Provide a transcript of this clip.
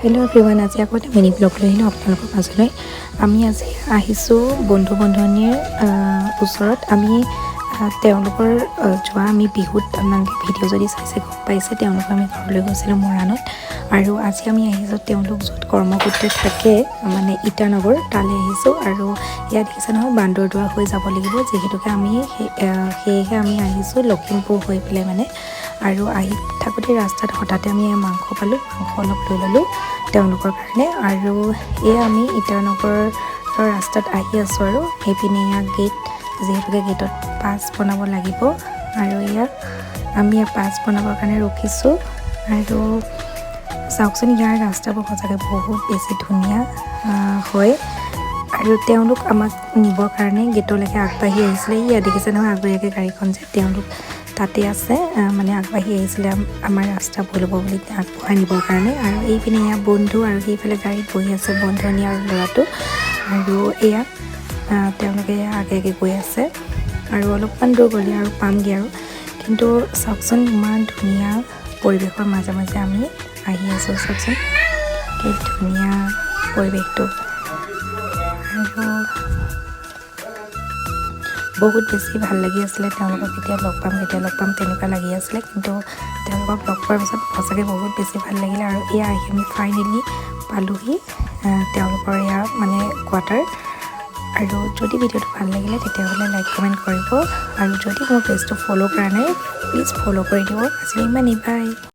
Hello' everyone, আজি আকৌ এটা মিনি ব্লগ লৈ আহিলোঁ আপোনালোকৰ মাজলৈ। আমি আজি আহিছোঁ বন্ধু বান্ধৱীৰ ওচৰত। আমি তেওঁলোকৰ যোৱা আমি বিহুত আপোনালোকে ভিডিঅ' যদি চাইছে, গম পাইছে, তেওঁলোকৰ আমি ঘৰলৈ গৈছিলোঁ মৰাণত। আৰু আজি আমি আহিছোঁ তেওঁলোক য'ত কৰ্মসূত্ৰে থাকে, মানে ইটানগৰ, তালৈ আহিছোঁ। আৰু ইয়াত দেখিছে নহয়, বান্দৰদোৱা হৈ যাব লাগিব যিহেতুকে আমি সেয়েহে আমি আহিছোঁ লখিমপুৰ হৈ পেলাই মানে। আৰু আহি থাকোঁতে ৰাস্তাত হঠাতে আমি মাংস পালোঁ, মাংস অলপ লৈ ল'লোঁ তেওঁলোকৰ কাৰণে। আৰু এয়া আমি ইটানগৰৰ ৰাস্তাত আহি আছোঁ আৰু সেইপিনে এয়া গেট, যিহেতুকে গেটত পাছ বনাব লাগিব। আৰু এয়া আমি পাছ বনাবৰ কাৰণে ৰখিছোঁ। আৰু চাওকচোন, ইয়াৰ ৰাস্তাবোৰ সঁচাকৈ বহুত বেছি ধুনীয়া হয়। আৰু তেওঁলোক আমাক নিবৰ কাৰণে গেটলৈকে আগবাঢ়ি আহিছিলে। ইয়াত দেখিছে নহয়, আগতীয়াকৈ গাড়ীখন যে তেওঁলোক তাতে আছে, মানে আগবাঢ়ি আহিছিলে আমাৰ ৰাস্তা ভুল হ'ব বুলি আগবঢ়াই নিবৰ কাৰণে। আৰু এইপিনে এয়া বন্ধু আৰু সেইফালে গাড়ীত বহি আছে বন্ধনী আৰু ল'ৰাটো। আৰু এয়া তেওঁলোকে আগে আগে গৈ আছে আৰু অলপমান দূৰ গ'লে আৰু পামগৈ। আৰু কিন্তু চাওকচোন, ইমান ধুনীয়া পৰিৱেশৰ মাজে মাজে আমি আহি আছোঁ। চাওকচোন, কি ধুনীয়া পৰিৱেশটো। আৰু বহুত বেছি ভাল লাগি আছিলে। তেওঁলোকক কেতিয়া লগ পাম, কেতিয়া লগ পাম তেনেকুৱা লাগি আছিলে। কিন্তু তেওঁলোকক লগ পোৱাৰ পিছত সঁচাকৈ বহুত বেছি ভাল লাগিলে। আৰু এয়া আহি আমি ফাইনেলি পালোহি তেওঁলোকৰ এয়া মানে কোৱাৰ্টাৰ। আৰু যদি ভিডিঅ'টো ভাল লাগিলে, তেতিয়াহ'লে লাইক, কমেণ্ট কৰিব। আৰু যদি মোৰ পেজটো ফ'ল' কৰা নাই, প্লিজ ফ'ল' কৰি দিব। আজিলৈ ইমানেই, বাই।